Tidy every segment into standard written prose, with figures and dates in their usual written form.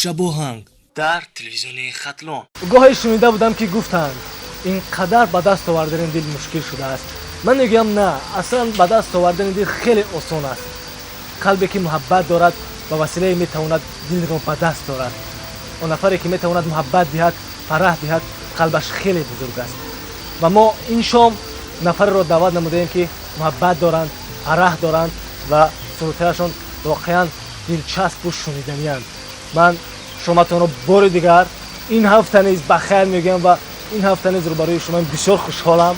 Шабоҳанг дар телевизиони Хатлон. Гоҳе шунида будам, ки гуфтанд, ин қадар ба даст овардани дил мушкил шудааст. Ман мегӯям, на, аслан ба даст овардани дил хеле осон аст. Қалбе ки муҳаббат дорад, ба василае метавонад дилро ба даст дорад. Он нафаре ки метавонад муҳаббат диҳад, фараҳ диҳад, қалбаш хеле бузург аст. Ва мо ин шом нафареро даъват намудаем, ки муҳаббат доранд, фараҳ доранд ва сурудҳояшон воқеан дилчаспу шуниданианд. Ман шоматонро бори дигар ин ҳафта низ ба хайр мегӯям ва ин ҳафта низ рӯбарӯи шумо бисёр хушҳолам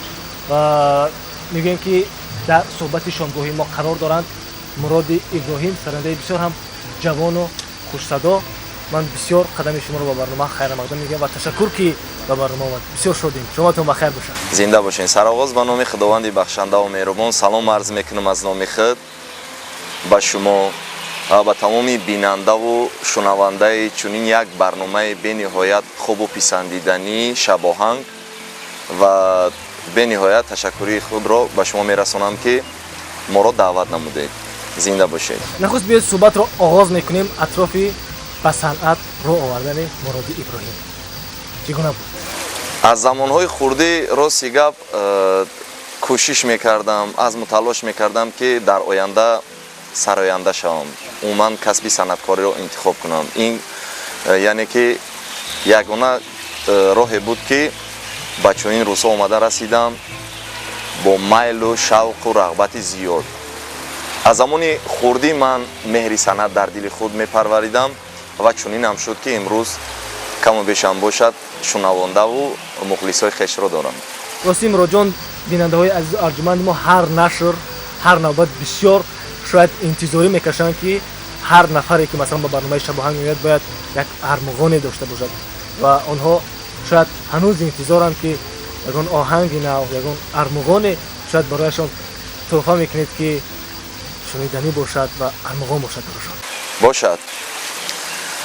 ва мегӯем, ки дар суҳбати шомгоҳии мо қарор доранд Муроди Иброҳим, сарандаи бисёр ҳам ҷавону хушсадо. Ман бисёр қадами шуморо ба барнома хайрамақдам мегӯям ва ташаккур, ки ба барнома омад. Бисёр шодем, шоматон ба хайр бошад. Зинда бошед. Сароғоз ба номи Худованди бахшандаву меҳрубон салом арз мекунам аз номи худ ба шумо ва ба тамоми бинандаву шунавандаи чунин як барномаи бениҳоят хубу писандидании «Шабоҳанг» ва бениҳоят ташаккурии худро ба шумо мерасонам, ки моро даъват намудед. Зинда бошед. Нахуст биёед, суҳбатро оғоз мекунем атрофи ба санъат рӯ овардани Муроди Иброҳим. Чӣ гуна буд? Аз замонҳои хурдӣ, рости гап, кӯшиш мекардам, азму талош мекардам, ки дар оянда сароянда шавам, умуман касби санъаткориро интихоб кунам. Ин яъне ки ягона роҳе буд, ки ба чунин рӯзҳо омада расидам бо майлу шавқу рағбати зиёд. Аз замони хурдӣ ман меҳри санъат дар дили худ мепарваридам ва чунинам шуд, ки имрӯз каму бешам бошад, шунавандаву мухлисҳои хешро дорам. Рости, Муроҷон, бинандаҳои азизу арҷуманди мо ҳар нашр, ҳар навбат бисёр шояд интизорӣ мекашанд, ки ҳар нафаре ки, масалан, ба барномаи «Шабоҳанг» меояд, бояд як армуғоне дошта бошад ва онҳо шояд ҳанӯз интизоранд, ки ягон оҳанги нав, ягон армуғоне шояд барояшон тӯҳфа мекунед, ки шуниданӣ бошад ва армуғон бошад барошон. Бошад.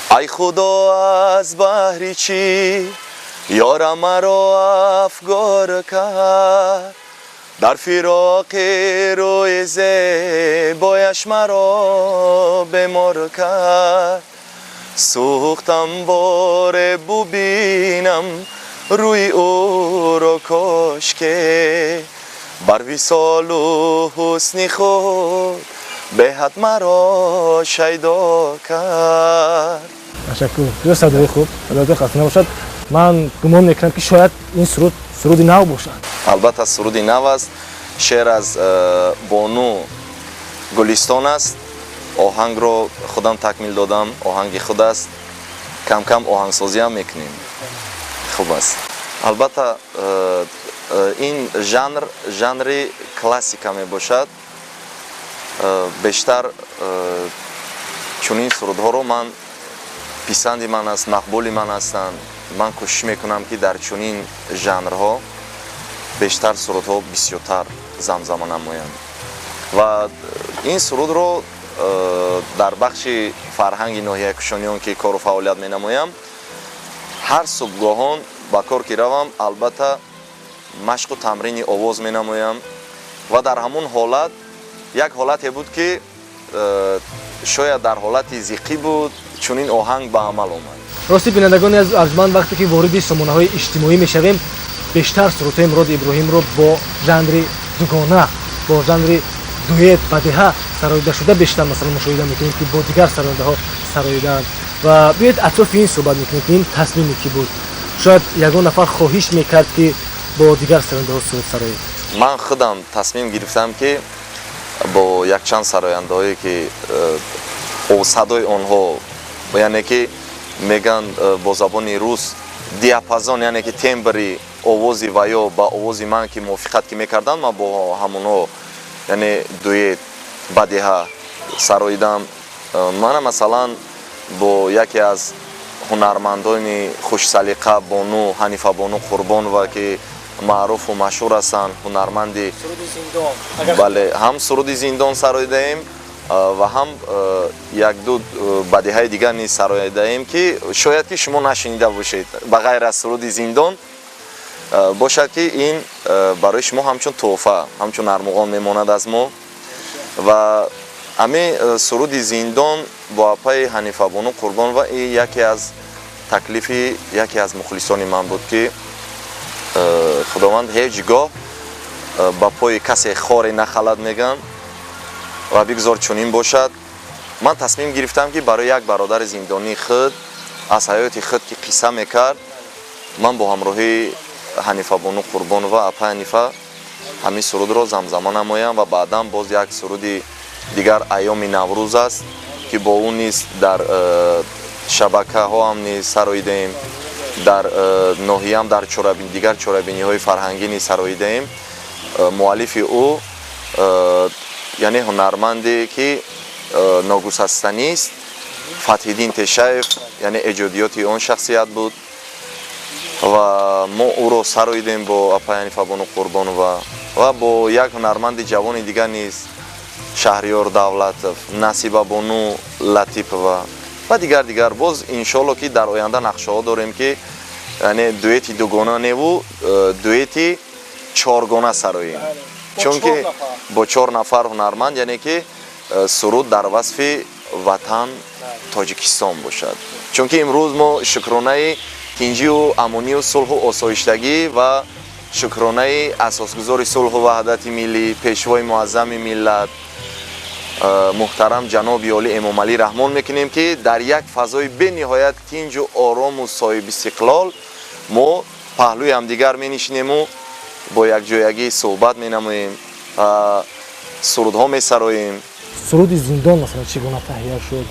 Ай Худо, аз баҳри чӣ ёра маро афгор кард, дар фироқи рӯи зебояш маро бемор кард. Сӯхтам боре бубинам рӯи ӯро, кошке бар висолу ҳусни худ беҳад маро шайдо кард. Ташаккур, бисёр садои хуб, садоятон хаста набошад. Ман гумон мекунам, ки шояд ин суруд суруди нав бошад. Албатта, суруди нав аст. Шеър аз бону Гулистон аст. Оҳангро худам такмил додам, оҳанги худ аст. Кам-кам оҳангсозиам мекунем. Хуб аст. Албатта, ин жанр жанри классика мебошад. Бештар чунин сурудҳоро ман писанди ман аст, мақбули ман ҳастанд. Ман кӯшиш мекунам, ки дар чунин жанрҳо бештар сурудҳо бисёртар замзама намоянд ва ин сурудро дар бахши фарҳанги ноҳияи Кушониён, ки кору фаъолият менамоям, ҳар субҳгоҳон ба кор ки равам, албатта, машқу тамрини овоз менамоям ва дар ҳамун ҳолат як ҳолате буд, ки шояд дар ҳолати зиқӣ буд, чунин оҳанг ба амал омад. Рости, бинандагони азизу арҷманд, вақте ки вориди сомонаҳои иҷтимоӣ мешавем, бештар сурудҳои Муроди Иброҳимро бо жанри дугона, бо жанри дуэт, бадеҳа сароидашуда бештар, масалан, мушоҳида мекунем, ки бо дигар сарояндаҳо сароидаанд. Ва биёед, атрофи ин суҳбат мекунем, ки ин тасмиме кӣ буд. Шояд ягон нафар хоҳиш мекард, ки бо дигар сарояндаҳо суруд сароед? Ман худам тасмим гирифтам, ки бо якчанд сарояндаҳое, ки садои онҳо, яъне ки мегӯянд бо забони рус диапазон, яъне ки тембри овози ва ё ба овози ман ки мувофиқат ки мекарданд, ман бо ҳамонҳо, яъне дуэт, бадеҳа сароидам. Мана, масалан, бо яке аз ҳунармандони хушсалиқа, бону Ҳанифабону Қурбонова, ки маъруфу машҳур ҳастанд, ҳунарманди бале, ҳам суруди «Зиндон» сароидаем ва ҳам якду бадеҳаи дигар низ сароидаем, ки шояд ки шумо нашунида бошед. Ба ғайр аз суруди «Зиндон» бошад, ки ин барои шумо ҳамчун тӯҳфа, ҳамчун армуғон мемонад аз мо. Ва ҳамин суруди «Зиндон» Бо апаи Ҳанифабону Қурбонова ин яке аз таклифи яке аз мухлисони ман буд, ки Худованд ҳеҷ гоҳ ба пои касе хоре нахалад мегӯянд ва бигзор чунин бошад. Ман тасмим гирифтам, ки барои як бародари зиндонии худ аз ҳаёти худ ки қисса мекард, ман бо ҳамроҳии Ҳанифабону Қурбонова, апаи Ҳанифа, ҳамин сурудро замзама намоям ва баъдан боз як суруди дигар айёми Наврӯз аст, ки бо ӯ низ дар шабакаҳо ҳам низ сароидаем, дар ноҳияам дар дигар чорабиниҳои фарҳангӣ низ сароидаем. Муаллифи ӯ, яъне ҳунарманде ки ногусастанист, Фатҳиддин Тешаев, яъне эҷодиёти он шахсият буд ва мо ӯро сароидем бо апаи Ҳанифабону Қурбонова ва бо як ҳунарманди ҷавони дигар низ, Шаҳриёр Давлатов, Насибабону Латипова ва дигар дигар. Боз иншоалло, ки дар оянда нақшаҳо дорем, ки яъне дуэти дугона неву дуэти чоргона сароем, чунки бо чор нафар ҳунарманд, яъне ки суруд дар васфи ватан Тоҷикистон бошад, чунки имрӯз мо шукронаи тинҷию амонию сулҳу осоиштагӣ ва шукронаи асосгузори сулҳу ваҳдати миллӣ, пешвои муаззами миллат, муҳтарам ҷаноби олӣ Эмомалӣ Раҳмон мекунем, ки дар як фазои бениҳоят тинҷу орому соҳибистиқлол мо паҳлӯи ҳамдигар менишинему бо якҷоягӣ суҳбат менамоем, сурудҳо месароем. Суруди «Зиндон», масалан, чӣ гуна таҳия шуд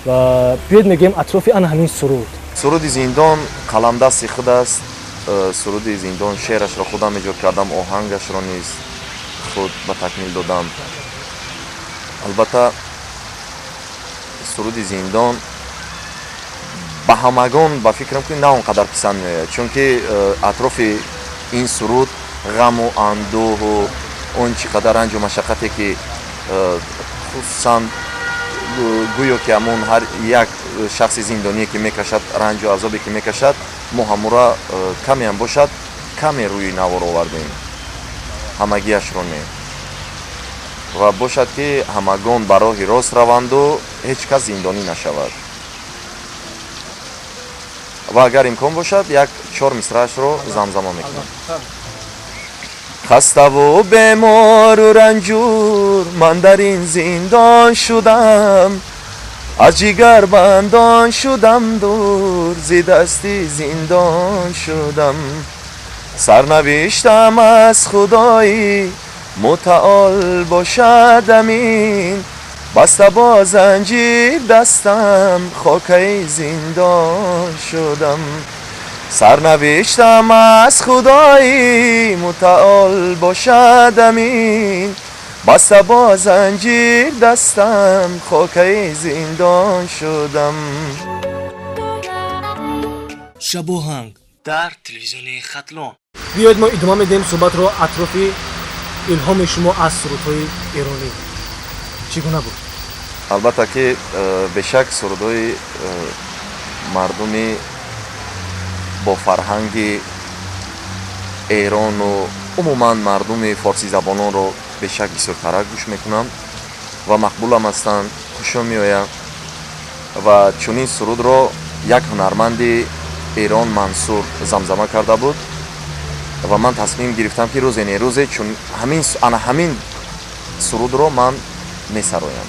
ва биёед мегӯем атрофи ана ҳамин суруд. Суруди «Зиндон» қаламдасти худ аст. Суруди «Зиндон» шеърашро худам эҷод кардам, оҳангашро низ худ ба такмил додам. Албатта, суруди «Зиндон» ба ҳамагон, ба фикрам, ки на он қадар писанд меояд, чунки атрофи ин суруд ғаму андӯҳу он чӣ қадар ранҷу машаққате, ки хусусан гӯё ки ҳамон ҳар як шахси зиндоние ки мекашад, ранҷу азобе ки мекашад, мо ҳамура камеам бошад, каме рӯи навор овардем, ҳамагиашро не. Ва бошад, ки ҳамагон ба роҳи рост раванду ҳеҷ кас зиндонӣ нашавад. Ва агар имкон бошад, як чор мисраашро замзама мекунам. Хаставу бемору ранҷур ман дар ин зиндон шудам, аз ҷигар бандон шудам, дур зи дасти зиндон шудам. Сарнавиштам аз Худои мутаол бошад амин, баста бо занҷир дастам, хокаи зиндон шудам. Сарнавиштам аз Худои мутаол бошад амин, баста бо занҷир дастам, хокаи зиндон шудам. Шабоҳанг дар телевизиони Хатлон. Биёед, мо идома медиҳем суҳбатро атрофи илҳоми шумо аз сурудҳои эронӣ. Чӣ гуна буд? Албатта ки бешак сурудҳои мардуми бо фарҳанги Эрону умуман мардуми форсизабононро бешак бисёртарак гӯш мекунам ва мақбулам ҳастанд, хушом меояд. Ва чунин сурудро як ҳунарманди Эрон, Мансур, замзама карда буд ва ман тасмим гирифтам, ки рӯзе не рӯзе чун ҳамин ана ҳамин сурудро ман месароям.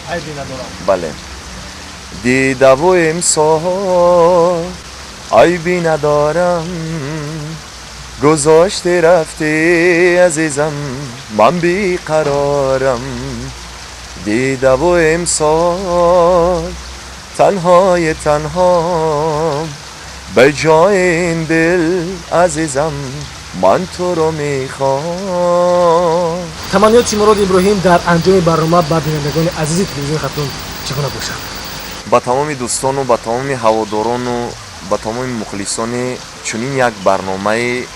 Айбе надорам. Бале. Дидаву имсол айбӣ надорам, гузошти рафтӣ, азизам, ман беқарорам. Дидаву имсол танҳои танҳом, ба ҷои ин дил, азизам, ман туро мехоҳам. Таманниёти Мурод Иброҳим дар анҷоми барнома ба бинандагони азизи телевизиони Хатлон чӣ гуна бошад? Ба тамоми дӯстону ба тамоми ҳаводорону ба тамоми мухлисони чунин як барномаи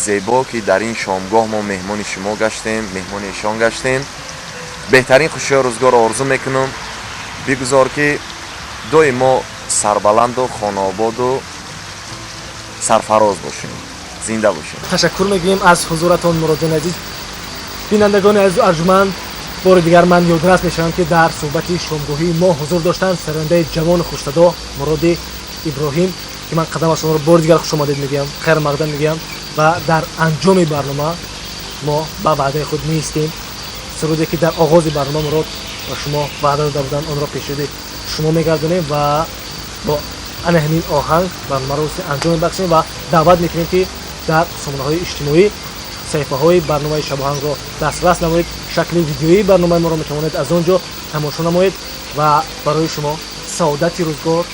зебо, ки дар ин шомгоҳ мо меҳмони шумо гаштем, меҳмони эшон гаштем, беҳтарин хушиҳои рӯзгорро орзу мекунам. Бигузор, ки доим мо сарбаланду хонаободу сарфароз бошем, зинда бошем. Ташаккур мегӯем аз ҳузуратон, Муродҷони азиз. Бинандагони азизу арҷуманд. Бори дигар ман ёдрас мешавам, ки дар суҳбати шомгоҳии мо ҳузур доштанд сарояндаи ҷавону хушсадо Муроди Иброҳим, ки ман қадам шуморо бори дигар хушомадед мегӯям, хайр мақдам мегӯям ва дар анҷоми барнома мо ба ваъдаи худ меистем. Суруде ки дар оғози барнома Мурод ба шумо ваъда дода буданд, онро пешниҳоди шумо мегардонем ва бо ана ҳамин оҳанг барномаро анҷом мебахшем ва даъват мекунем, ки дар сомонаҳои иҷтимоӣ саҳифаҳои барномаи шабоҳангро дастрас намоед. Шакли видеоии барномаи моро метавонед аз он ҷо тамошо намоед ва барои шумо саодати рӯзгор,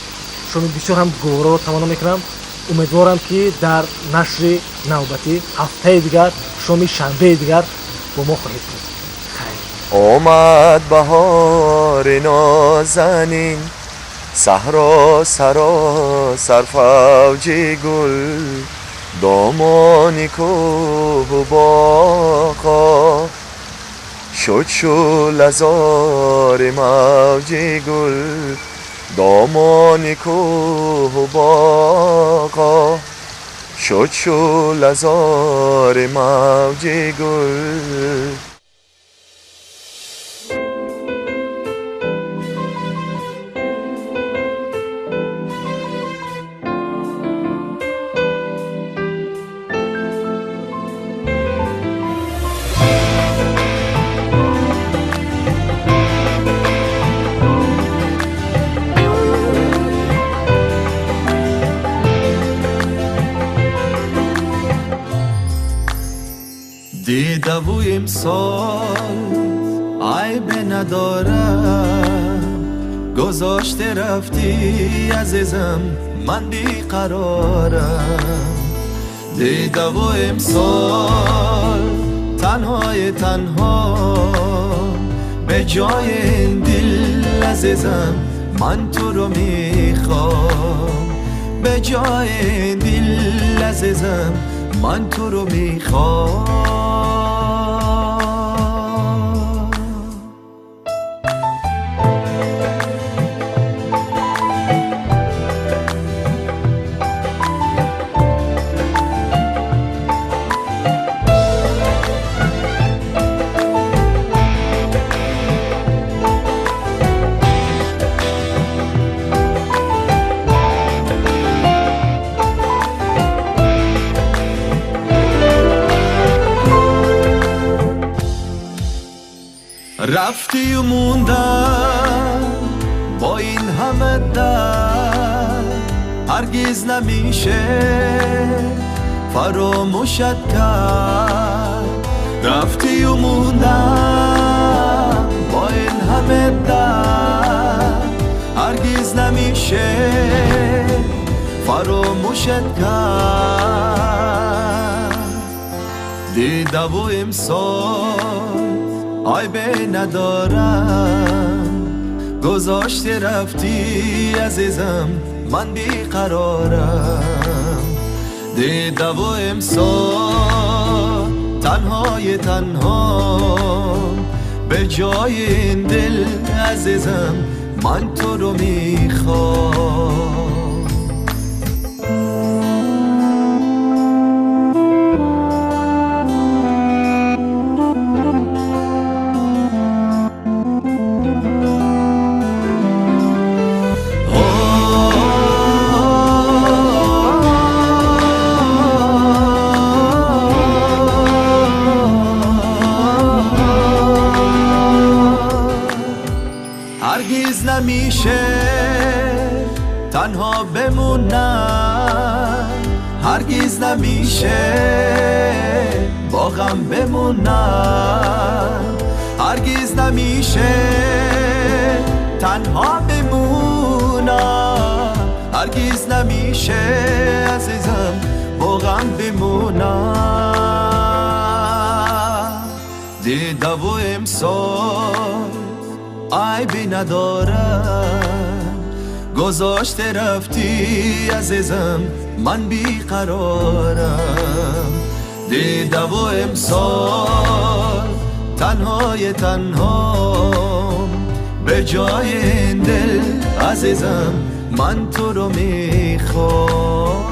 шоми бисёр ҳам гувороро таманно мекунам. Умедворам, ки дар нашри навбатӣ ҳафтаи дигар, шоми шанбеи дигар бо мо хоҳед буд. Хайр. Омад баҳори нозанин, саҳро саросар фавҷи гул, домони кӯҳу боғҳо шуд шӯълазори мавҷи гул, домони кӯҳу боғҳо шуд шӯълазори мавҷи гул. Дидаву имсол айбе надорам, гузоште рафтӣ азизам, ман беқарорам. Дидаву имсол танҳои танҳо, به جای این دل عزیزم من تو رو میخوام، به جای این دل عزیزم من تو رو میخوام. رفتی و موندم با این همه درد، هرگز نمیشه فراموشت کرد. رفتی و موندم با این همه درد، هرگز نمیشه فراموشت کرد. دیده و امسال عیبی ندارم، گذاشتی رفتی عزیزم من بیقرارم. دیده و امسال تنهای تنها، به جای این دل عزیزم من تو رو میخوام. هرگز نمیشه تنها بمونم، هرگز نمیشه با غم بمونم، هرگز نمیشه تنها بمونم، هرگز نمیشه عزیزم با غم بمونم. دیده و امسال عیبی ندارم، گذاشته رفتی عزیزم من بیقرارم. دیده و امسال تنهای تنها، به جای این دل عزیزم من تو رو میخوام.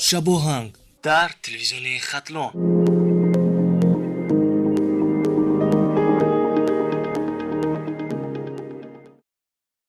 Шабоҳанг дар телевизиони Хатлон.